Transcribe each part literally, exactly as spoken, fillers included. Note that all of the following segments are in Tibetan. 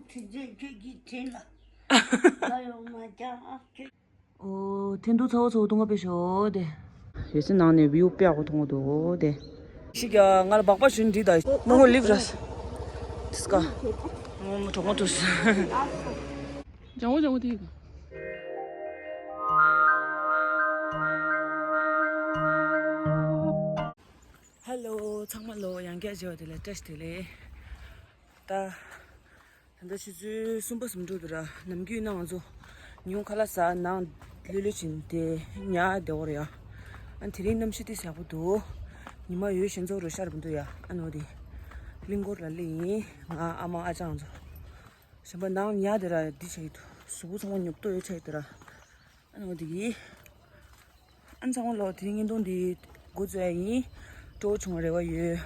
དྲིན་ཆེན་ཁྱོད་ཀྱི་དྲིན་ལ། ང་ཡོང་མ་ཀྱང་ཨ་ཁྱོད། ཨོ། འཐེན་ཐུག་ཚ་བོ་ཚ་བོ་ཐུང་ང་པེ་ཤོ་དེ། ཡོད་སའི་ནང་ནས་བིའུ་དཔེ་ཡག་པོ་མཐོང་གི་འདུག་དེ། ཤི་ཀྱ་ང་ལ་སྦག་སྦག་ཞུ་འདི་ད་མོ་ཧོ་ལིབ་ར། དིས་ཀ་མོ་གྲོགས་མོ་ཐུག་སི། ལྗང་བོ་ལྗང་བོ་དེ། ཧེ་ལོ། ཚང་མ་ལོ། ཡང་བསྐྱར་མཇལ་བ་དེ་ལ་བཀྲ་ཤིས་བདེ་ལེགས། ད། ད་ལྟ་ཆུ་ཚོད་གསུམ་པ་ཟིན་འགྲོ་འདུག་ར། ནམ་རྒྱུན་ན་ང་ཚོ་ཉིན་གུང་ཁ་ལག་ཟ་ནང་ལྷོད་ལྷོད་བྱས་ཏེ་ཉལ་བསྡད་ཡོད་རེད་ཡ། ཨ་ནི་དེ་རིང་གནམ་གཤིས་དེ་ཡག་པོ་འདུག་ཉི་མ་འོད་ཞན་ཚ་བོ་རུ་ཤར་གྱི་འདུག་ཡ། ཨ་ནི་འོ་དེ་གླིང་སྐོར་ལ་སླེབས་ཡིན། ང་ཨ་མ་ཨ་ཅག་ཚོ། གཞན་པ་ནང་ཉལ་བསྡད་ར་འདི་བྱས་ཡོད་འདུག་གཟུགས་པོ་ཚང་མ་ཉོབ་ཏོ་ཡོད་ཆགས་ཡོད་འདུག་ར། ཨ་ནི་འོ་དེ་གི། ཨ་ནི་ཚང་མ་ལོ། དེ་རིང་བརྙན་ཐུང་འདི་འགོ་འཛུགས་ཡ་ཡིན། སྤྲོ་བོ་བྱུང་བའི་རེ་བ་ཡོད།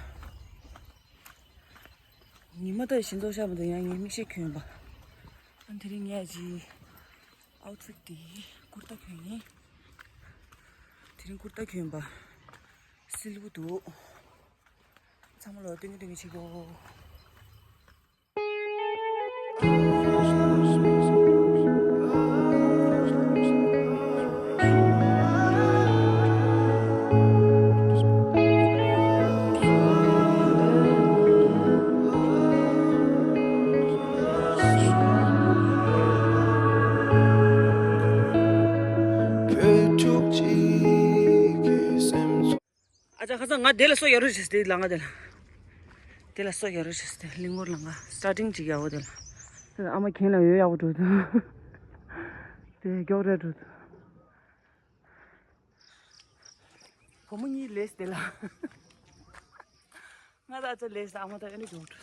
ཉི་མ་ད་ཞིང་ཚོགས་ཤར་མི་འདུག་ཡང་ངའི་མིག་ཤེལ་གྱོན་པ། ཨ་དེ་རིང་ངས་ཀྱི་ཨའུ་ཊི་ཕིཊ་དེ་ཀུར་ཏ་གྱོན་ཡིན། དེ་རིང་ཀུར་ཏ་གྱོན་པ་སིལ་བུ་འདུག་ཚང་མ་ལོ་སྟོན་གྱི་སྟོན་གྱི་བྱེད་དགོས། ཨ་ཅག་ཁ་སང་ང་དེ་ལ་སོ་ཡ་རུ་ཞེས་ཏེ་ལ་ང་དེ་ལ། དེ་ལ་སོ་ཡ་རུ་ཞེས་ཏེ་གླིང་སྐོར་ལ་ང་སི་ཊར་ཊིང་ཅིག་ཡག་པོ་དེ་ལ། ཨ་མ་ཁྱེད་ལ་ཡོད་ཡག་པོ་འགྲོ་དུ། དེ་མགྱོགས་རེད་འགྲོ་དུ། བུ་མོ་གཉིས་ལས་དེ་ལ། ང་ད་ཅི་ལས་ཨ་མ་ད་ཨ་ནི་འགྲོ་དུ།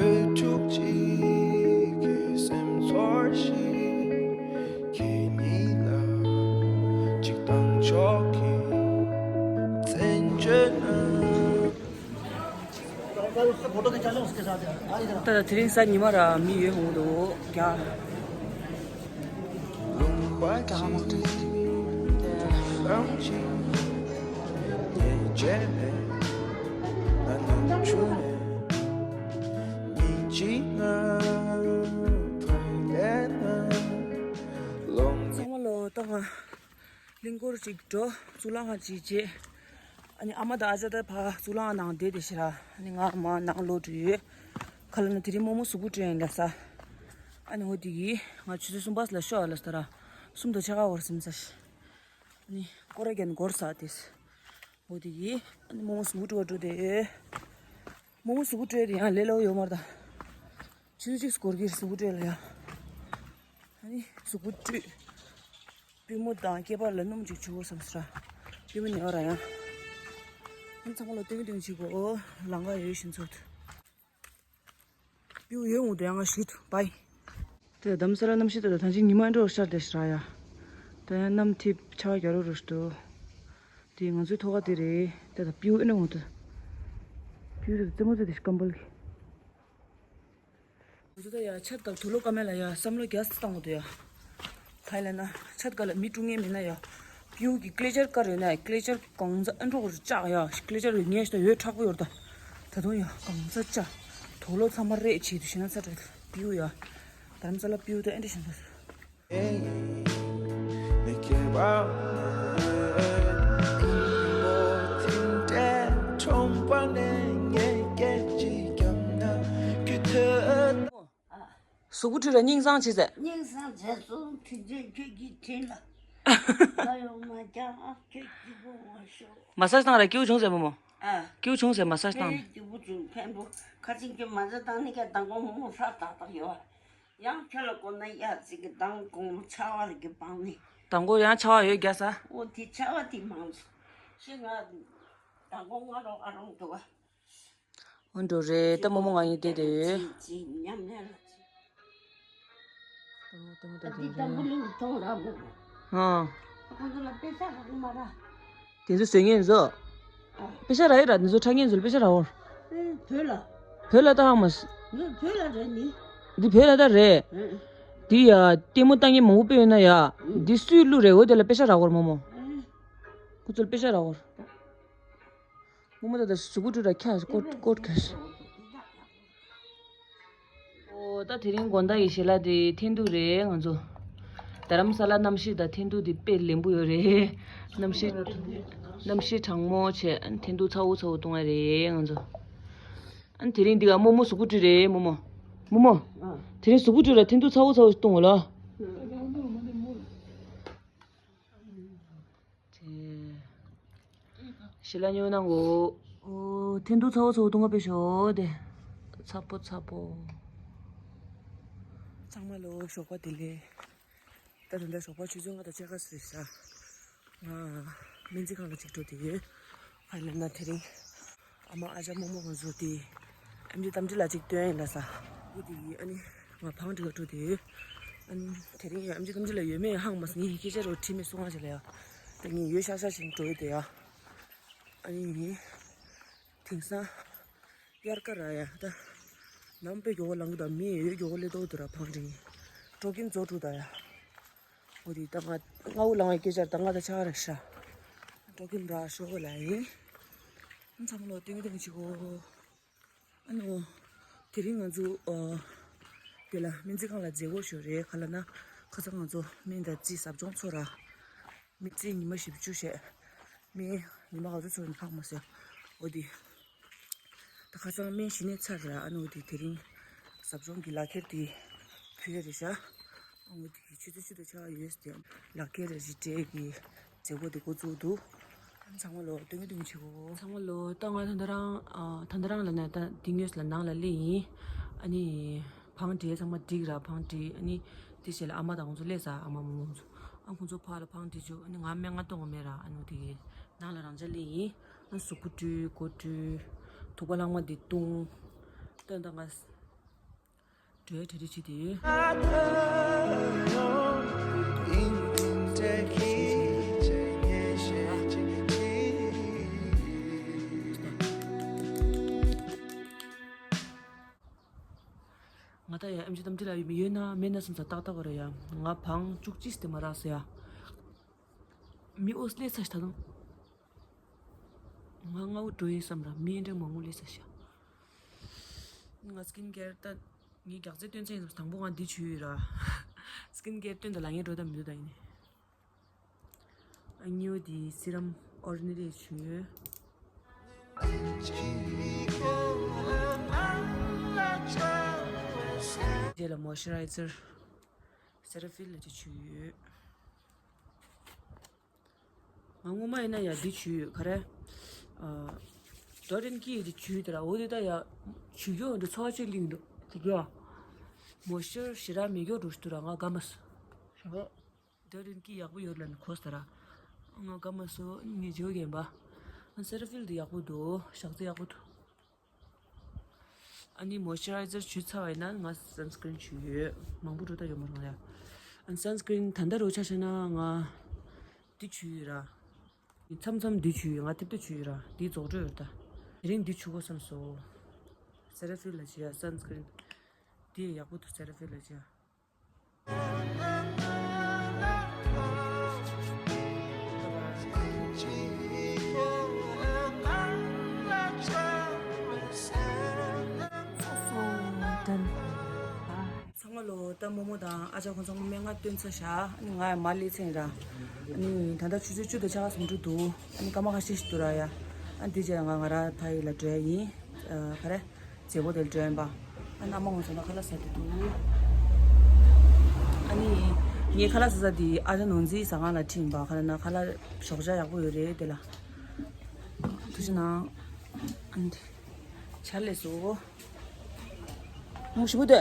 བོད་ཕྲུག་ཅིག་གི་སེམས་ཚོར་ཞིག་ཁྱེད་གཉིས་ལ་ཅིག་བཏང་ཆོག་གི་བཙན་བྱོལ་ན། ད་ལྟ་དེ་རིང་གཟའ་ཉི་མ་ར་མི་ཡོད་མང་པོ་འདུག་རྒྱ། ཚང་མ་ལོ། ད་ང་གླིང་སྐོར་ཅིག་འགྲོ། གཙུག་ལག་ཁང་ཅིག་མཇལ། ཨ་ནི་ཨ་མ་དང་ཨ་ཅག་ད་ཕར་གཙུག་ལག་ཁང་ནང་བསྡད་བསྡད་ཤག་ར། ཨ་ནི་ང་མར་ནང་ལོག་འགྲོ་ཡོད། ག་ལབ་ན་དེ་རིང་རྨོ་མོ་གཟུགས་པོ་བཀྲུ་ཡིན་ལབ་ས། ཨ་ནི་འོ་དེ་གི་ང་ཆུ་ཚོད་གསུམ་པ་ལ་ཤོག་ལབ་ས་ར། གསུམ་དང་ཕྱེད་ཀ་འགོར་ཟིན་ས་ཤག་ཨ་ནི་སྐོར་ར་རྒྱག་ནས་འགོར་ས་དེ། འོ་དེ་གི་ཨ་ནི་རྨོ་མོ་གཟུགས་པོ་བཀྲུ་བ་འགྲོ་དེ། རྨོ་མོ་གཟུགས་པོ་བཀྲུ་ཡ་དེ་ཡང་ལས་སླ་པོ་ཡོད་མ་རེད་ད། ཆུ་ཚོད་གཅིག་འགོར་གྱི་རེད་གཟུགས་པོ་བཀྲུ་ཡ་ལ་ཡ། ཨ་ནི་གཟུགས་པོ་བཀྲུས། པུས་མོ་དང་སྐེད་པ་ལ་སྣུམ་ཅིག་བྱུག་དགོས་བསམ་སོང་ར། པུས་མོ་ནད་པ་ར་ཡང་། ཨ་ནི་ཚང་མ་ལ་སྟོན་གྱི་སྟོན་གྱི་བྱེད་དགོས། ཨོ། ལམ་ཁ་ཡོད་བཞིན་ཚོད། པིའུ་ཡོད་འོང་དུ་ཡང་ང་ཞུས་ཐུབ་པའི། དེ་རྡ་རམ་ས་ལ་གནམ་གཤིས་དེ་ད་ཐང་ཆེན་ཉི་མ་འགྲོ་ཤར་དེ་ཤར་ཡ། ད་ཡང་གནམ་ཐིབས་ཆར་པ་རྒྱག་རོ་རོ་ཞིག་འདུག་དེ་ང་ཚོའི་ཐོག་ཁ་དེ་རེད། དེ་ད་པིའུ་ཨེ་ནས་འོང་དུ། པིའུ་དེ་རྩེད་མོ་རྩེ་དེ་ཤི་ཀམ་པོ་ལི། ང་ཚོ་ད་ཡ་ཆབ་དང་དུག་ལོག་ཀ་མེད་ལ་ཡ་བསམ་བློ་རྒྱ་སེ་བཏང་དགོས་འདུག་ཡ། ག་ལ་ན་ཆབ་ག་ལ་མི་དཀྲུག་མཁན་མེད་ན་ཡ། པིའུ་གི་ཀླེ་ཅར་ཀ་རེད་ན་ཀླེ་ཅར་གང་ཚ་ཨ་འགྲོ་གོ་ལྕགས་ཡ། ཀླེ་ཅར་རེད་ངས་ཤི་ད་ཡོད་མཁྲེགས་པོ་ཡོད་ད། ད་དུང་ཡ་གང་ཚ་ལྕགས། དུག་ལོག་ཚང་མ་རེད་བྱེད་དུ་ཤི་ན་ཚ་དྲག་པིའུ་ཡ། རྡ་རམ་ས་ལ་པིའུ་ད་ཨེ་འདྲ་བཞིན་ད། གཟུགས་པོ་བཀྲུས་ར་སྙིང་བཟང་བྱེད་ཟེར། སྙིང་བཟང་བྱས་སོང་དྲིན་ཆེན་ཁྱོད་ཀྱི་དྲིན་ལ། ང་ཡོང་མ་ཀྱང་ཨ་ཁྱོད་སྐྱིད་པོ་ངོ་ཤོག་མ་སཱ་ཇི་བཏང་ར་སྐྱིད་པོ་བྱུང་ཟེར་བུ་མོ། ཨ། སྐྱིད་པོ་བྱུང་ཟེར་མ་སཱ་ཇི་བཏང་། ཕན་སྐྱིད་པོ་བྱུང་ཕན་པོ་ཁ་ཆེན་ཁྱོད་མ་སཱ་ཇི་བཏང་ནི་ཀྱང་མདང་དགོང་མོ་ཧྲ་ཏག་ཏག་ཡོད། ཡང་ཁྱོད་ལ་དགོས་ན་གཡག་ཅིག་གི་མདང་དགོང་མོ་ཆར་པ་རིག་གི་སྤང་ནི། མདང་དགོང་ཡང་ཆར་པ་ཡོད་རྒྱ་ས། འོ་དེ་ཆར་པ་དེ་མང་ཚོ། ཤི་ང་མདང་དགོང་ང་རོགས་ཨ་རོང་འདུག་ག་འོ་འགྲོ་རེད་ད་རྨོ་མོ་ང་གཉིས་བསྡད་བསྡད་ཡོད། ཅི་ཅི་ཉམས་ལེན་ལ་ཅི། ལྟད་མོ་ལྟད་མོ་ད་ལྟ་འདི་ལྟད་མོ་གླིང་གི་མཐོང་ར་མོ། ཨ། ཁོང་ཚོ་ལ་དཔེ་ཆ་རག་གི་མ་ར། དེ་ཚོ་བཟོས་ངེས་བཟོ། ཨ། དཔེ་ཆ་རག་ཡོད་ར་དེ་ཚོ་ཁྲ་ངེས་བཟོ་ལ་དཔེ་ཆ་རག་འོར། ཨེ་བོད་ལ། བོད་ལ་ད་ཧ་མ་སི། ནི་བོད་ལ་རེད་ནི། འདི་བོད་ལ་ད་རེད། ཨེ། འདི་ཡ་ལྟད་མོ་ལྟ་མཁན་མང་པོ་དཔེ་ཡོད་ན་ཡ། ཨེ། འདི་སུས་བླུགས་རེད་འོ་དེ་ལ་དཔེ་ཆ་རག་འོར་རྨོ་མོ། ཨེ། ཁོ་ཚོར་དཔེ་ཆ་རག་གོ། རྨོ་མོ་ད་ད་གཟུགས་པོ་བཀྲུས་ར་ཁྱ་ཀོ་ཀོ་ཁྱ། ཨོ་ད་དེ་རིང་དགོང་དག་གི་ཞལ་ལག་དེ་འཐེན་ཐུག་རེད་ང་ཚོ། རྡ་རམ་ས་ལ་གནམ་གཤིས་དང་འཐེན་ཐུག་དེ་དཔེ་ལེན་པོ་ཡོད་རེད། གནམ་གཤིས་གནམ་གཤིས་གྲང་མོ་བྱས་འཐེན་ཐུག་ཚ་བོ་ཚ་བོ་བཏུང་བ་རེད་ང་ཚོ། ཨ་ནི་དེ་རིང་འདི་ག་རྨོ་མོ་གཟུགས་པོ་བཀྲུས་རེད་རྨོ་མོ། རྨོ་མོ། དེ་རིང་གཟུགས་པོ་བཀྲུས་ར་འཐེན་ཐུག་ཚ་བོ་ཚ་བོ་བཏུང་བ་ལ། ཞལ་ལག་ཉོ་གནང་གོ། ཨོ། འཐེན་ཐུག་ཚ་བོ་ཚ་བོ་བཏུང་བ་དཔེ་ཤོག་དེ། ཚ་པོ་ཚ་པོ། ཚང་མ་ལོ་ཞོགས་པ་བདེ་ལེགས། ད་དུང་ད་ཞོགས་པ་ཆུ་ཚོད་ལྔ་དང་ཕྱེད་ཀ་ཙམ་རེད་ཤག་ང་སྨན་རྩིས་ཁང་ལ་ཅིག་འགྲོ་བསྡད་ཡོད། ཧ་ལམ་ན་དེ་རིང་ཨ་མ་ཨ་ཅག་རྨོ་མོ་ང་ཚོ་དེ་ཨེམ་ཆི་རྟ་མགྲིན་ལ་ཅིག་སྟོན་ཡིན་ལ་ས། འོ་དེ་ཡིན། ཨ་ནི་ང་བང་སྒྲིག་ག་འགྲོ་དེ་ཡོད། ཨ་ནི་དེ་རིང་ཡང་ཨེམ་ཆི་རྟ་མགྲིན་ལ་ཡོད་མེད་ཧང་མ་སི་ངས་སྐད་ཆ་རོ་དྲིས་མེད་སོང་ང་ཞིག་ལ་ཡ། ད་ངས་ཡོད་ཤག་ཤག་བཞིན་འགྲོ་ཡོད་དེ་ཡ། ཨ་ནི་དེང་སང་དབྱར་ཁ་ར་ཡ་ད་ནམ་དཔེ་མགྱོགས་པོ་ལངས་གི་འདུག་མི་ཡོད་མགྱོགས་པོ་སླེབས་འདུག་དུ་ར་བང་སྒྲིག་འགྲོ་གིན་རྫོགས་འགྲོ་ད་ཡ། འོ་དེ་ད་ང་སྔ་བོ་ལངས་པའི་སྐད་ཆ་ད་ང་ད་ཆགས་ར་ཤག་འགྲོ་གིན་ར་ཤོག་ལ་ཡིན། ཚང་མ་ལོ་སྟོན་གི་སྟོན་གི་བྱེད་གོ། ཨ་ནོ། དེ་རིང་ང་ཚོ་ཨོ། དེ་ལ་སྨན་རྩིས་ཁང་ལ་མཛད་སྒོ་ཞིག་རེད། ག་ལ་ན་ཁ་སང་ང་ཚོ་སྨན་དང་རྩིས་ཟབ་སྦྱོང་ཚོགས་ར། སྨན་རྩིས་ཉི་མ་བཞི་བཅུ་བྱས། སྨན་ཉི་མ་ག་ཚོད་ཚོགས་ཡིན་ཧ་གོ་མ་སོང་། འོ་དེ། ད་ཁ་སང་སྨན་གཞི་ནས་ཚར་ར། ཨ་ནོ་དེ་དེ་རིང་ཟབ་སྦྱོང་གི་ལག་ཁྱེར་དེ་ཕུལ་ཡ་རེད་ཤག་ཨ་ནོ་དེ་ཆུ་ཚོད་བཅུ་དང་ཕྱེད་ཀ་ཡོད་ཟེར། ལག་ཁྱེར་རེ་རེ་སྤྲད་གི་མཛད་སྒོ་དེ་འགོ་བཙུགས་འདུག་ཚང་མ་ལོ་སྟོན་གི་སྟོན་གི་བྱེད་གོ། ཚང་མ་ལོ་ད་ང་ད་ལྟ་རང་ཨ་ད་ལྟ་རང་ལ་ནས་ད་འདི་ངོས་ལ་ནང་ལ་སླེབས་ཡིན། ཨ་ནི་བང་སྒྲིག་ཚང་མ་འགྲིག་ར་བང་སྒྲིག་ཨ་ནི་དེ་བྱས་ལ་ཨ་མ་དང་ཁོང་ཚོ་སླེབས་ས་ཨ་མ་མོ་ཁོང་ཚོ་ཨ་ཁོང་ཚོ་ཕར་ལ་བང་སྒྲིག་བཅུག་ཨ་ནི་ང་སྨན་ང་གཏོང་གི་མེད་ར། ཨ་ནི་དེ་གི་ནང་ལ་རང་ཅག་སླེབས་ཡིན། ཨ་གཟུགས་པོ་བཀྲུས་མགོ་བཀྲུས་ཐུག་པ་ལྷག་མ་འདི་བཏུང་། ད་ད་ང་འགྲོའི་གྲ་སྒྲིག་བྱེད་དེ་ཡོད། ང་ད་ཡ་ཨེམ་ཆི་གཏམ་དྲི་ལ་ཡོད་ན་མེད་ན་སེམས་ས་ཏག་ཏག་གོ་རེད་ཡ། ང་བང་བཅུ་གཅིག་དེ་མ་རག་སོ་ཡ། མི་ཨོ་སླེབས་ཚར་ཤག་ད་དུང་། ང་སྔ་བོ་འགྲོ་ཡིན་བསམ་ར་མི་འདྲ་མང་པོ་སླེབས་ཚར་ཤག་ང་སི་ཀིན་ཀེར་ད་ངའི་རྒྱག་རྩེ་སྟོན་ཚེ་ཡིན་དང་པོ་ང་འདི་བྱུས་ཡོད་ར། སི་ཀིན་ཀེར་སྟོན་དང་ལ་ངའི་འགྲོ་ད་མི་འདུག་ད་ཡིན། ཨ་ནི་འོ་དེ་སི་རམ་ཨོར་ཌི་ནེ་རི་བྱུས་ཡོད། རྗེས་ལ་མོ་ཨིས་ཅར་རའི་ཛར་སེ་ར་ཕིལ་ལ་ཅིག་བྱུས་ཡོད། ང་སྔོན་མ་ཡིན་ན་ཡ་འདི་བྱུས་ཡོད་ག་རེ། ཨ། ཌོཊ་ཨེན་ཀི་ཡི་འདི་བྱུས་ཡོད་དེ་ར། འོ་དེ་ད་ཡ་བྱུས་ཀྱོག་འདི་ཚོ་བ་ཅིག་ལིང་འདུག་དེ་ག་ཡ། མོ་ཨིས་ཅར་ཞེ་དྲག་མེད་ཀྱོག་འགྲོ་ཞུ་དུ་ར་ང་དགའ་མ་སོང་། ཌོཊ་ཨེན་ཀི་ཡག་པོ་ཡོད་ལ་ནི་གོ་ས་ར། ང་དགའ་མ་སོང་ངས་བརྗོད་ཀྱིན་པ། ང་སེ་ར་ཕིལ་འདི་ཡག་པོ་འདུག་ཞག་ཚི་ཡག་པོ་འདུག་ཨ་ནི་མོ་ཨིས་ཅར་རའི་ཛར་བྱུས་ཚར་བ་ཡིན་ན་ང་སན་སི་ཀྲིན་བྱུས་ཡོད། མང་པོ་འགྲོ་ད་ཡོད་མ་རུང་ཡ། ཨ་ནི་སན་སི་ཀྲིན་ད་ལྟ་རུ་ཆ་བཞག་ན་ང་འདི་བྱུས་ཡོད་ར། མཚམས་མཚམས་འདི་བྱུས་ཡོད། ང་ཐེབས་ཐེབས་བྱུས་ཡོད་ར། འདི་རྫོགས་འགྲོ་ཡོད་ད། དེ་རིང་འདི་བྱུས་གོ་བསམ་སོང་། སེ་ར་ཕིལ་ལ་བྱས་ཡ་སན་སི་ཀྲིན། འདི་ཡག་པོ་འདུག་སེ་ར་ཕིལ་ལ་བྱས་ཡ། ཚང་མ་ལོ་ད་རྨོ་མོ་དང་ཨ་ཅག་ཁོང་ཚང་མ་སྨན་ཁང་བཏོན་ཚར་ཤག་ཨ་ནི་ང་ཡང་མར་སླེབས་ཚར་ཡིན་ར། ཨ་ནི་ད་ལྟ་ཆུ་ཚོད་བཅུ་དང་ཕྱེད་ཀ་ཟིན་འགྲོ་འདུག་ཨ་ནི་སྐར་མ་ཁ་ཤས་ཤིག་འདུག་ར་ཡ། ཨ་ནི་དེ་རྗེས་ང་ང་རང་ཕ་ཡུལ་ལ་འགྲོ་ཡ་ཡིན། ཨ་ག་རེ། མཛད་སྒོ་དེར་འགྲོ་ཡིན་པ། ཨ་ནི་ཨ་མ་ངོ་ཚ་ན་ཁ་ལག་ཟ་གི་འདུག་ཨ་ནི་ངས་ཁ་ལག་ཟ་ས་དེ་ཨ་ཅག་ནོར་འཛིན་ཟ་ཁང་ལ་ཁྲིད་ཡིན་པ། ཁ་ལག་ན་ཁ་ལག་ཞོགས་ཇ་ཡག་པོ་ཡོད་རེད་དེ་ལ། ཐུགས་རྗེ་གནང་། ཨ་ནི་ཆར་ལས་སུ། མོ་ཞིག་པོ་དེ།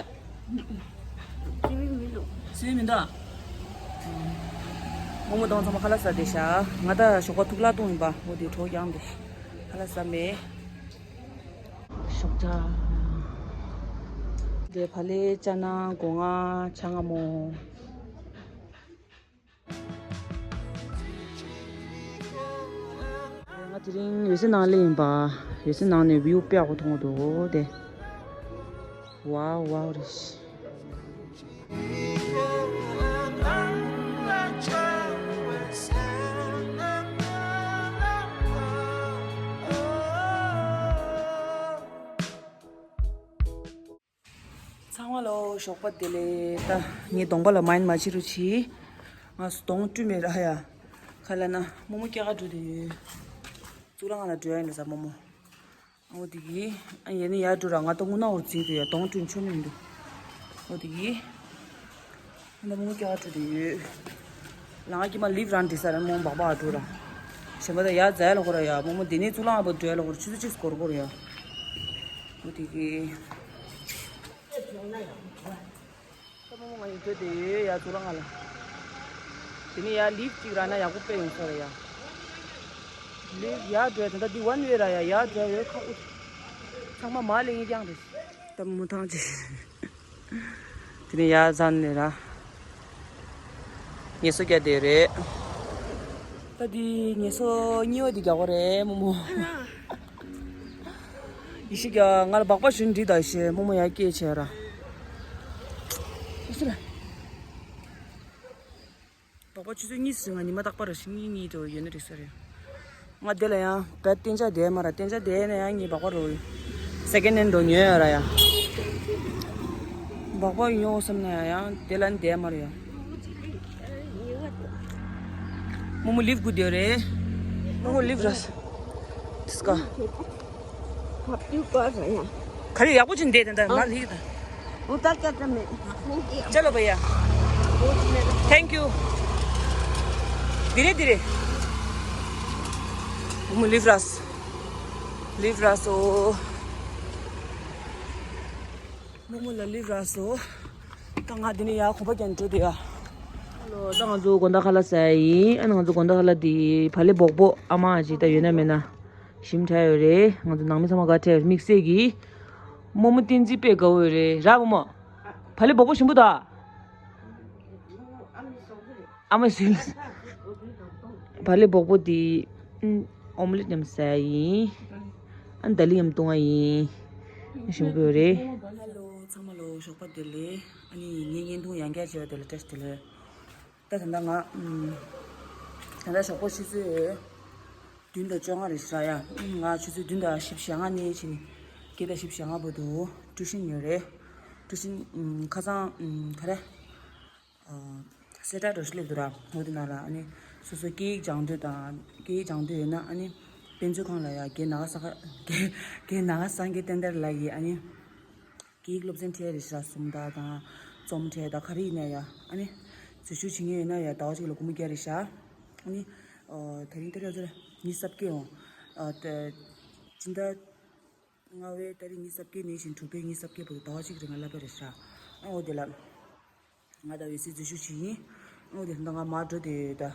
སེམས་མི་འདུག་རྨོ་མོ་དང་ཚང་མ་ཁ་ལག་ཟ་བསྡད་ཤག་ང་ད་ཞོགས་པ་ཐུག་ལ་བཏུང་ཡིན་པ། འོ་དེ་གྲོགས་ཀྱང་དེ་ཁ་ལག་ཟ་མེད། ཞོགས་ཇ། དེ་བག་ལེབ་ཅ་ནང་སྒོ་ང་ཇ་མངར་མོ། ང་དེ་རིང་འོད་ཟེར་ནང་སླེབས་ཡིན་པ། འོད་ཟེར་ནང་ནས་བིའུ་དཔེ་ཡག་པོ་མཐོང་གི་འདུག་དེ། ཝའོ་ཝའོ་རེད། ཚང་མ་ལོ་ད་རྨོ་མོ་དང་ཨ་ཅག་ཁོང་ཚང་མ་ཁ་ལག་ཟ་བསྡད་ཤག་ཨ་ནི་ང་ཡང་མར་སླེབས་ཚར་ཡིན་ར། ཨ་ནི་ད་ལྟ་ཆུ་ཚོད་བཅུ་དང་ཕྱེད་ཀ་ཟིན་འགྲོ་འདུག་ཨ་ནི་སྐར་མ་ཁ་ཤས་ཤིག་འདུག་ཨ་ནི་དེ་རིང་འོད་ཟེར་ནང་སླེབས་ཡིན་པ། འོད་ཟེར་ནང་ནས་བིའུ་དཔེ་ཡག་པོ་མཐོང་གི་འདུག་དེ། ཧ་ལོ། ཞོགས་པ་བདེ་ལེགས། ད་ངའི་གདོང་པ་ལ་མ་ཡིན་མ་བྱེད་རོགས་གྱིས། ང་གདོང་བཀྲུས་མེད་ར་ཡ། ག་ལ་ན་རྨོ་མོ་སྐྱེལ་ག་འགྲོ་དེ་ཡོད། གཙུག་ལག་ཁང་ལ་འགྲོ་ཡ་ཡིན་ད་ས་རྨོ་མོ། འོ་དེ་གི། ཨ་ཡེ་ནི་ཡར་འགྲོ་ར། ང་ད་དངུལ་ནག་འོར་འཛིན་དུ་ཡ། གདོང་བཀྲུས་ཆོ་ནི་མི་འདུག་འོ་དེ་གི། ཨ་ན་རྨོ་མོ་སྐྱེལ་ག་འགྲོ་དེ་ཡོད། ལ་ང་ཀྱི་མ་ལིབ་རང་འདྲི་ས་ར་རྨོ་མོ་སྦག་སྦག་འགྲོ་ར། གཞན་པ་ད་ཡ་རྫ་ཡ་ལ་གོ་ར་ཡ། རྨོ་མོ་དེ་ནས་གཙུག་ལག་ཁང་པ་འགྲོ་ཡ་ལ་གོ་ར། ཆུ་ཚོད་གཅིག་སྐོར་གོ་ར་ཡ། འོ་དེ་གི། ད་རྨོ་མོ་ང་ཡི་འགྲོ་དེ་ཡོད་ཡ། གཙུག་ལག་ཁང་ལ། དེ་ནས་ཡ་ལིབ་གཅིག་རག་ན་ཡག་པོ་དཔེ་ཡོང་ས་རེད་ཡ། ལིབ་ཡར་འགྲོ་ཡ། ད་ལྟ་འདི་ཝན་ཝེ་ར་ཡ། ཡར་འགྲོ་ཡ་ཡོད་ཁག་པོ། ཚང་མ་མར་སླེབས་ངེས་རྐྱང་རེད། ད་རྨོ་མོ་ཐང་ཆད། དེ་ནས་ཡར་འཛེགས་ནས་ར། ངལ་གསོ་རྒྱག་དེ་རེད། ད་འདི་ངལ་གསོ་གཉིས་པ་འདི་རྒྱག་གོ་རེད་རྨོ་མོ། ཡེ་ཤེས་ཀྱིས་ང་ལ་སྦག་སྦག་ཞུ་འདི་ད་ཤེས། རྨོ་མོ་ཡར་སྐྱེལ་བྱས་ར། ཨོ་སི་ར། སྦག་སྦག་ཆུ་ཚོད་གཉིས་ཟིན། ང་ཉི་མ་རྟག་པར་ར་ཤི་གཉིས་གཉིས་དུ་ཡོད་ནི་རེད་ས་རེད། ང་དེ་ལ་ཡང་བད་གཏན་འཇགས་བསྡད་མ་ར། གཏན་འཇགས་བསྡད་ན་ཡང་ངས་སྦག་སྦག་རོ། སེ་ཀེན་ཧེན་འགྲོ་ཉོས་ཡ་ར་ཡ། སྦག་སྦག་ཉོ་བསམ་ན་ཡང་དེ་ལ་བསྡད་མ་ར་ཡ། རྨོ་མོ་ལིབ་དགོས་དེ་རེད། རྨོ་མོ་ལིབ་ར། དིས་ཀ། ཁ་པར་པར་ཡ། ག་རེ་ཡག་པོ་ཅིག་འདེད་དེ་འདྲ་ང་ལིག་དང་། ཨུ་ད་ཀ་ཏ་མེ། ཅ་ལོ་བ་ཡ། Thank you། དེ་རེད་དེ་རེད། རྨོ་མོ་ལིབ་ར། ལིབ་ར་སོ། རྨོ་མོ་ལ་ལིབ་ར་སོ། ད་ང་འདི་ནས་ཡར་གོམ་པ་རྒྱག་འགྲོ་དེ་ཡ། ཧ་ལོ། ད་ང་ཚོ་དགོང་དག་ཁ་ལག་ཟ་ཡ་ཡིན། ཨ་ནི་ང་ཚོ་དགོང་དག་ཁ་ལག་འདི་བག་ལེབ་སྦོག་སྦོག་ཨ་མ་ཅིག་ད་ཡོད་ན་མེད་ན་ཞིམ་དྲགས་ཡོད་རེད། ང་ཚོ་ནང་མི་ཚང་མ་དགའ་དྲགས་ཡོད་རེད། དམིགས་བསལ་གྱིས་རྨོ་མོ་བསྟན་འཛིན་དཔེ་དགའ་བོ་ཡོད་རེད་ར་རྨོ་མོ། བག་ལེབ་སྦོག་སྦོག་ཞིམ་པོ་ད། ཨ་མ་ཟིན། བག་ལེབ་སྦོག་སྦོག་འདི་ཨོམ་ལེ་ཊི་མཉམ་ཟ་ཡ་ཡིན། ཨ་ནི་དལ་ལི་མཉམ་བཏུང་བ་ཡིན། ཞིམ་པོ་ཡོད་རེད། ཧ་ལོ། ཚང་མ་ལོ་ཞོགས་པ་བདེ་ལེགས། ཨ་ནི་ངའི་བརྙན་ཐུང་ཡང་བསྐྱར་བྱས་པ་དེ་ལ་བཀྲ་ཤིས་བདེ་ལེགས། ད་ད་ལྟ་ང་ཨམ། ད་ལྟ་ཞོགས་པ་ཆུ་ཚོད་བདུན་དང་བཅོ་ལྔ་རེད་ཤག་ཡ། ཨམ། ང་ཆུ་ཚོད་བདུན་དང་བཞི་བཅུ་ཞེ་ལྔ་ནས་ཕྱིན་ནས་བརྒྱད་དང་བཞི་བཅུ་ཞེ་ལྔ་བར་དུ་ཊིའུ་ཤན་ཡོད་རེད། ཊིའུ་ཤན་ཨམ། ཁ་སང་ཨམ། ག་རེ། ཨ། གསལ་བསྒྲགས་འདྲ་ཞིག་སླེབས་འདུག་ར། འོ་དེ་ནང་ལ་ཨ་ནི་སོ་སོ་སྐད་ཡིག་སྦྱང་འདོད་དང་། སྐད་ཡིག་སྦྱང་འདོད་ཡོད་ན་ཨ་ནི་དཔེ་མཛོད་ཁང་ལ་ཡ། རྒན་ནཱ་ག་ས་ག་རྒན་རྒན་ནཱ་ག་སངས་རྒྱས་བསྟན་དར་ལགས་ཀྱིས་ཨ་ནི་སྐད་ཡིག་སློབ་ཚན་ཁྲིད་རེད་ཤག་སུམ་རྟགས་དང་རྩོམ་ཁྲིད་དང་ག་རེ་ཡིན་ན་ཡ། ཨ་ནི་འཛུལ་ཞུགས་བྱེད་མཁན་ཡོད་ན་ཡ་ཟླ་བ་གཅིག་ལ་སྒོར་མོ་བརྒྱ་རེད་ཤག་ཨ་ནི་ཨ། དེ་རིང་ཏ་རིག་ཉི་ཤུ་རྩ་བརྒྱད་འོང་། ཨ། ད་སྤྱི་ཟླ་ལྔ་པའི་ཏ་རིག་ཉི་ཤུ་རྩ་བརྒྱད་ནས་བཞིན་དྲུག་པའི་ཉི་ཤུ་རྩ་བརྒྱད་བར་དུ་ཟླ་བ་གཅིག་རིང་ལ་བསླབ་པ་རེད་ཤག་ཨ། འོ་དེ་ལ། ང་དང་འོད་ཟེར་འཛུལ་ཞུགས་བྱེད་ཡིན། ཨོ་དེ་ད་ང་མར་འགྲོ་བསྡད་ཡོད་ད།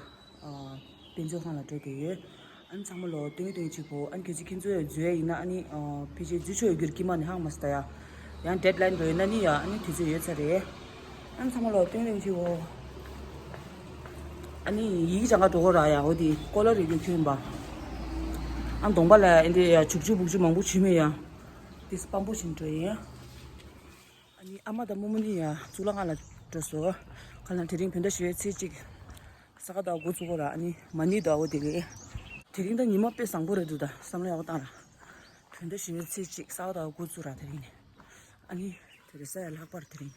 ཨ། དཔེ་མཛོད་ཁང་ལ་འགྲོ་བསྡད་ཡོད། ཨ་ནི་ཚང་མ་ལོ་སྟོན་གྱི་སྟོན་གྱི་བྱེད་དགོས། ཨ་ནི་གལ་སྲིད་ཁྱེད་ཚོས་འཛུལ་ཡ་ཡིན་ན་ཨ་ནི། ཨ། ཕལ་ཆེར་འཛུལ་ཆོག་ཡོད་རྒྱུར་ཀྱི་མ་ནི་ཧང་མ་སི་ད་ཡ། ཡང་ཌེཌ་ལའིན་འགྲོ་ཡོད་ན་ནི་ཡ་ཨ་ནི་དུས་ཚོད་ཡོད་ཚར་རེད། ཨ་ནི་ཚང་མ་ལོ་སྟོན་གྱི་སྟོན་གྱི་བྱེད་དགོས། ཨ་ནི་ཡི་གེ་སྦྱང་ག་འགྲོ་དགོས་ར་ཡ། འོ་དེ་ཀོ་ལ་རེ་རེ་ཁྱོན་པ། ཨ་གདོང་པ་ལ་ཨེ་འདྲ་ཡ་བྱུག་བྱུག་བུག་བྱུག་མང་པོ་བྱུག་མེད་ཡ། དེ་སྤམ་པོ་བྱིན་འགྲོ་ཡིན། ཨ་ནི་ཨ་མ་དང་རྨོ་མོ་གཉིས་ཡང་གཙུག་ལག་ཁང་ལ་འགྲོ་སོང་། ག་ལ་དེ་རིང་བོད་ཟླ་བཞི་པའི་ཚེས་གཅིག་ས་ག་ཟླ་བ་འགོ་བཙུགས་པ་ར། ཨ་ནི་མ་ཎི་ཟླ་བ་དེ་རེད། དེ་རིང་ད་ཉི་མ་དཔེ་བཟང་པོ་རེད་འདུག་ད་བསམ་བློ་ཡག་པོ་བཏང་ར། བོད་ཟླ་བཞི་པའི་ཚེས་གཅིག་ས་ག་ཟླ་བ་འགོ་བཙུགས་ར་དེ་རིང་ནས། ཨ་ནི་དེ་རེད་ས་ཡ་ལྷག་པར་དེ་རིང་།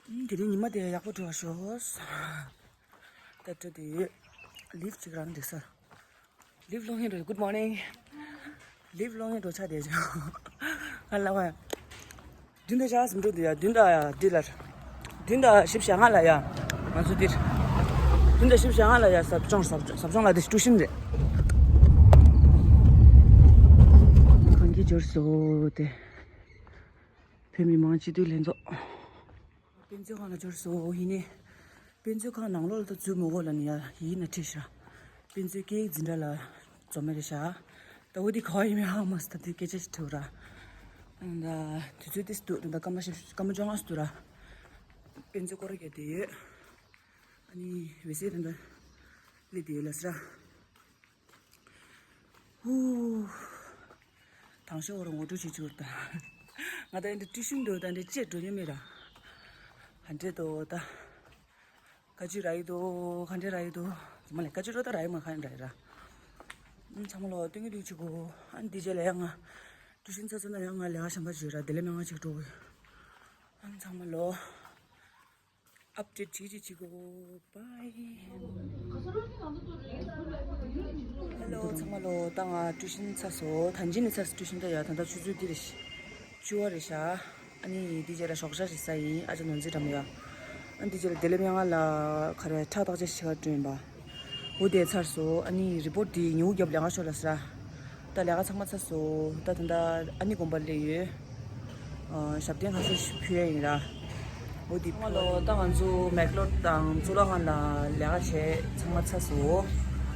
ཨ་ནི་དེ་རིང་ཉི་མ་དེ་ཡག་པོ་འགྲོ་བ་ཤོག་ད་འགྲོ་དེ་ཡོད། ལིབ་ཅིག་རང་འགྲིག་ས། ལིབ་ལོང་ཧེ་འགྲོ། Good morning། ལིབ་ལོང་ཧེ་འགྲོ་ཆ་དེ་ཅོ། ང་ལ་བ། བདུན་དང་ཞག་གསུམ་འགྲོ་འདི་ཡ། བདུན་དང་ཡ་འདི་ལ། བདུན་དང་བཞི་བཅུ་ཞེ་ལྔ་ལ་ཡ། ང་ཚོ་འདིར། བདུན་དང་བཞི་བཅུ་ཞེ་ལྔ་ལ་ཡ་ཟབ་སྦྱོང་ཟབ་སྦྱོང་ཟབ་སྦྱོང་ལ་འདི་ཊིའུ་ཤན་རེད། གང་གི་འབྱོར་སོ་དེ། བོད་མི་མང་སྤྱི་འཐུས་ལྷན་ཚོགས། དཔེ་མཛོད་ཁང་ལ་འབྱོར་སོང་། ཡིན་ནའི། དཔེ་མཛོད་ཁང་ནང་ལོགས་ལ་ད་འཛུལ་མི་དགོས་ལབ་ནས་ཡ་ཡིག་ནང་བྲིས་ཤག་དཔེ་མཛོད་སྐད་ཡིག་འཛིན་གྲྭ་ལ་འཛོམས་ཡ་རེད་ཤག་ད་འོ་དེ་ག་བ་ཡིན་མིན་ཧ་མ་སོང་། ད་དེ་སྐད་ཆ་ཞིག་དྲི་བ་ར། ཨ་ད་དུས་ཚོད་ཏོག་ཙམ་འདུག་ད་སྐར་མ་བཞི་སྐར་མ་བཅོ་ལྔ་ཙམ་འདུག་ར། དཔེ་མཛོད་སྐོར་ར་རྒྱག་བསྡད་ཡོད། ཨ་ནི་འོད་ཟེར་ད་ད་སླེབས་བསྡད་ཡོད་ལབ་ས་ར། ཧུ། དང་ཤོག་ར་ངོ་སྤྲོད་བྱེད་ཆོག་ད། ང་ད་ཨེ་འདྲ་ཊིའུ་ཤན་འགྲོ་ད་འདྲ་བཅད་འགྲོ་ཉན་མེད་ར། ཧ་འདྲེ་དོ་ད། ཁ་ཅིག་ར་ཡི་དོ། ཁ་འདྲེ་ར་ཡི་དོ། ཚང་མ་ལ་ཁ་ཅིག་རོ་ད་ར་ཡི་མ་ཁ་འདྲ་ཡི་ར། ཨ་ཚང་མ་ལོ་སྟོན་གྱི་འདུག་ཅིག་གོ་ཨ་འདི་རྗེས་ལ་ཡང་ང་། ཊིའུ་ཤན་ཚར་ཚར་ན་ཡང་ང་ལས་ཀ་གཞན་པ་བྱོས་ར། དེ་ལས་མ་ང་ཅིག་འགྲོ་གི། ཨང་ཚང་མ་ལོ། ཨབ་ཌེཊ་བྱེད་ཅིག་བྱེད་གོ། བཱའི། ཧེ་ལོ་ཚང་མ་ལོ། ད་ང་ཊི་ཡུ་ཤན་ཚར་སོང་། ད་ཅི་ནས་ཚར་སོང་ཊི་ཡུ་ཤན། ད་ཡ་ད་ལྟ་ཆུ་ཚོད་འདི་རེད་ཤག་བཅུ་པ་རེད་ཤག་ཨ་ནི་འདི་རྗེས་ལ་ཞོགས་ཇ་ཞིག་ཟ་ཡིན། ཨ་ཅག་ནོར་འཛིན་འགྲམ་ཡ། ཨ་འདི་རྗེས་ལ་བདེ་ལེགས་སྨན་ཁང་ལ་ག་རེ་ཁྲག་བརྟག་དཔྱད་བྱེད་ག་འགྲོ་ཡིན་པ། འོ་དེ་ཚར་སོང་། ཨ་ནི་རི་པོར་ཊི་འདི་ཉིན་གུང་རྒྱབ་ལས་ཀ་ཤོར་ལ་ཟེར། ད་ལས་ཀ་ཚང་མ་ཚར་སོང་། ད་ད་ལྟ་ཨ་ནི་དགོན་པར་སླེབས་ཡོད། ཨ་ཞབས་བརྟན་ཁ་ཤས་ཤིག་ཕུལ་ཡ་ཡིན་ར། འོ་དེ་ཕུལ་བ་ལོ། ད་ང་ཚོ་མེག་ལོར་དང་གཙུག་ལག་ཁང་ལ་ལས་ཀ་བྱས་ཚང་མ་ཚར་སོང་།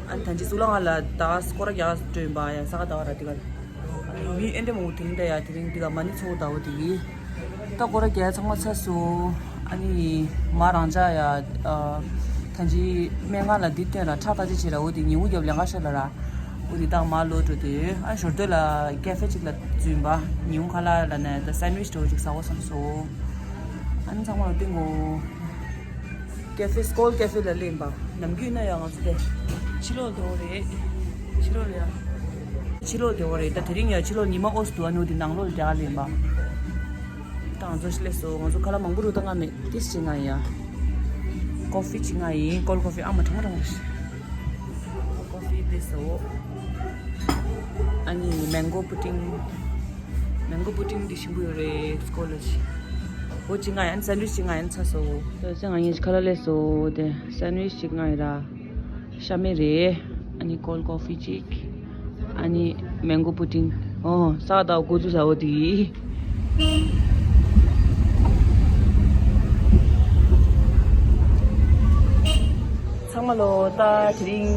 ཨ་ནི་ད་ཅི་གཙུག་ལག་ཁང་ལ་ད་སྐོར་ར་རྒྱག་འགྲོ་ཡིན་པ། ཡ་ས་ག་ཟླ་བ་ར་དེ་ག་ལ། ཨ་ནི་མི་ཨེ་འདྲ་མང་པོ་དེ་རིང་འདྲ་ཡ། དེ་རིང་འདི་ག་མ་ཎི་ཚོགས་ཟླ་བ་དེ་གི། ད་སྐོར་ར་རྒྱག་ཚང་མ་ཚར་སོང་། ཨ་ནི་མ་རང་ཅག་ཡ། ཨ་ད་ཅི་སྨན་ཁང་ལ་འདི་སྟོན་ར། ཁྲག་བརྟག་དཔྱད་བྱེད་ར། འོ་དེ་ཉིན་གུང་རྒྱབ་ལས་ཀ་ཤོར་ལ་ར། འོ་དེ་ད་མར་ལོག་འགྲོ་དུས་ཨ་ཞོར་དུས་ལ་ཀེ་ཧྥེ་ཅིག་ལ་འཛུལ་ཡིན་པ། ཉིན་གུང་ཁ་ལག་ལ་ནས་ད་སན་ཝིཆ་འདྲ་བོ་ཅིག་ཟ་དགོས་བསམ་སོང་། ཨ་ནི་ཚང་མ་ལ་སྟོན་གོ། ཀེ་ཧྥེ། སྐོལ་ཀེ་ཧྥེ་ལ་སླེབས་ཡིན་པ། ནམ་རྒྱུན་ན་ཡང་ང་ཚོ་དེ་ཕྱི་ལོགས་དེ་བོ་རེད། ཕྱི་ལོགས་ལ་ཡ། ཕྱི་ལོགས་དེ་བོ་རེད། ད་དེ་རིང་ཡ་ཕྱི་ལོགས་ཉི་མ་ཨོ་སི་འདུག་ཨ་ནི་འོ་དེ་ནང་ལོགས་ལ་རྒྱག་སླེབས་ཡིན་པ། ད་ང་ཚོ་སླེབས་སོང་། ང་ཚོ་ཁ་ལག་མང་པོ་འདུག་ད་ང་མེད་ཏིས་ཅིག་ང་ཡིན་ཡ། ཀོ་ཧྥི་ཅིག་ང་ཡིན། ཀོལ་ཀོ་ཧྥི། ཨ་མ་གྲང་གྲང་རེད། ཀོ་ཧྥི་སླེབས་སོང་། ཨ་ནི་མེང་གོ་པུ་ཏིང་། མེང་གོ་པུ་ཏིང་འདི་ཞིམ་པོ་ཡོད་རེད། སྐོལ་ལ་ཞིག་འོ་ཅིག་ང་ཡིན། སན་ཝིཆ་ཅིག་ང་ཡིན། ཚར་སོང་། ད་ང་གཉིས་ཁ་ལག་སླེབས་སོང་། དེ་སན་ཝིཆ་ཅིག་ང་ཡིན་ར། ཤ་མེད་རེད། ཨ་ནི་ཀོལ་ཀོ་ཧྥི་ཅིག་ཨ་ནི་མེང་གོ་པུ་ཏིང་། ཨོ་ས་དང་འགོ་ཚུགས་ས་འོ་དེ། ཚང་མ་ལོ། ད་དེ་རིང་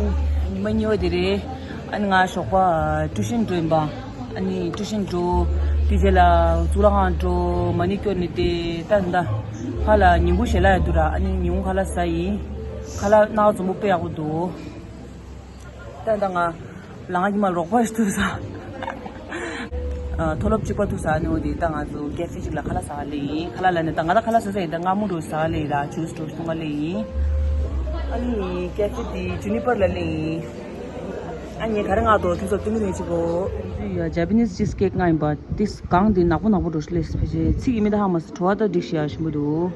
ཉི་མ་གཉིས་པ་དེ་རེད། ཨ་ནི་ང་ཞོགས་པ་ཊི་ཡུ་ཤན་འགྲོ་ཡིན་པ། ཨ་ནི་ཊི་ཡུ་ཤན་འགྲོ། དེ་རྗེས་ལ་གཙུག་ལག་ཁང་འགྲོ། མ་ཎི་སྐྱོར་ནས་བསྡད། ད་ད་ཕར་ལ་ཉིན་གུང་ཞལ་ལག་ཡ་འདུག་ར། ཨ་ནི་ཉིན་གུང་ཁ་ལག་ཟ་ཡིན། ཁ་ལག་སྣ་ཁ་འཛོམས་པོ་དཔེ་ཡག་པོ་འདུག་ད་ད་ང་ལ་ང་གི་མ་རོགས་པ་ཞིག་ཐུག་ས། ཨ་མཐོ་སློབ་གཅིག་པ་ཐུག་ས་ནི་འོ་དེ། ད་ང་ཚོ་ཀེ་ཧྥེ་ཅིག་ལ་ཁ་ལག་ཟ་ག་སླེབས་ཡིན། ཁ་ལག་ལ་ནི་ད་ང་ད་ཁ་ལག་ཟ་ས་ཡིན། ད་མངར་མོ་འདྲ་བོ་ཟ་ག་སླེབས་ཡིན་ར། ཇུས་འདྲ་བོ་འཐུང་ག་སླེབས་ཡིན། ཨ་ནི་ཀེ་ཧྥེ་དེ་ཇུ་ནི་པར་ལ་སླེབས་ཡིན། ཨ་ནི་ངས་ག་རེ་མངགས་འདུག་ཁྱོད་ཚོར་སྟོན་གི་ཡིན། ཅིག་གོ། ཡ་ཇ་པ་ནིས་ཅིས་ཀེག་མངགས་ཡིན་པ། དེ་གང་དེ་ནག་པོ་ནག་པོ་འདྲ་བོ་ཞིག་སླེབས་སོང་། ཕལ་ཆེར་ཚིག་ཡིན་མིན་ད་ཧ་མ་སོང་། བྲོ་བ་ད་འགྲིག་ཤག་ཡ། ཞིམ་པོ་འདུག་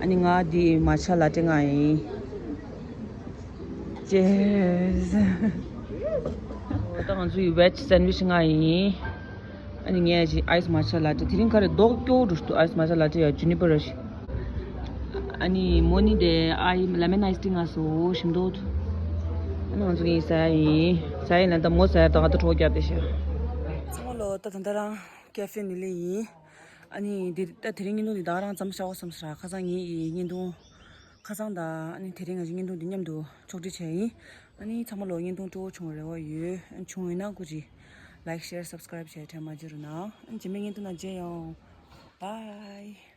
ཨ་ནི་ང་དེ་མ་ཆ་ལ་ཏེ་མངགས་ཡིན། Cheers. ད་ང་ཚོ་ཡི་veg sandwich མངགས་ཡིན། ཨ་ནི་ངས་ཅིག་ice matcha latte། དེ་རིང་ག་རེ་མདོག་སྐྱོ་བོ་འདྲ་བོ་ཞིག་འདུག ice matcha latte ཡ་juniper ར་ཞིག་ཨ་ནི་མོ་ནི་དེ་ཨའི་lemon iced tea མངགས་སོང་། ཞིམ་མདོག་འདུག་ཨ་ནི་ང་ཚོ་གཉིས་ཟ་ཡ་ཡིན། ཟ་ཡ་ཡིན་ལ་ད་མོ་ཟ་ཡ་ད་ང་ད་གྲོགས་རྒྱབ་བསྡད་ཤག་ཚང་མ་ལོ། ད་ད་ལྟ་རང་ཀེ་ཧྥེ་ནས་སླེབས་ཡིན། ཨ་ནི་འདིར་ད་དེ་རིང་བརྙན་ཐུང་འདི་ད་ག་རང་མཚམས་བཞག་གོ་བསམ་སོང་ར། ཁ་སང་ངེད་ཀྱི་བརྙན་ཐུང་ཁ་སང་དང་ཨ་ནི་དེ་རིང་ང་ཚོ་བརྙན་ཐུང་འདི་མཉམ་དུ་ཕྱོགས་སྒྲིག་བྱས་ཡིན། ཨ་ནི་ཚང་མ་ལོ་བརྙན་ཐུང་སྤྲོ་བོ་བྱུང་བའི་རེ་བ་ཡོད། བྱུང་ཡོད་ན་སྐུ་མཁྱེན་like, share, subscribe བྱས་དྲན་མ་བརྗེད་རོགས་གནང་། ཨ་ནི་རྗེས་མའི་བརྙན་ཐུང་ནང་མཇལ་ཡོང་། Bye.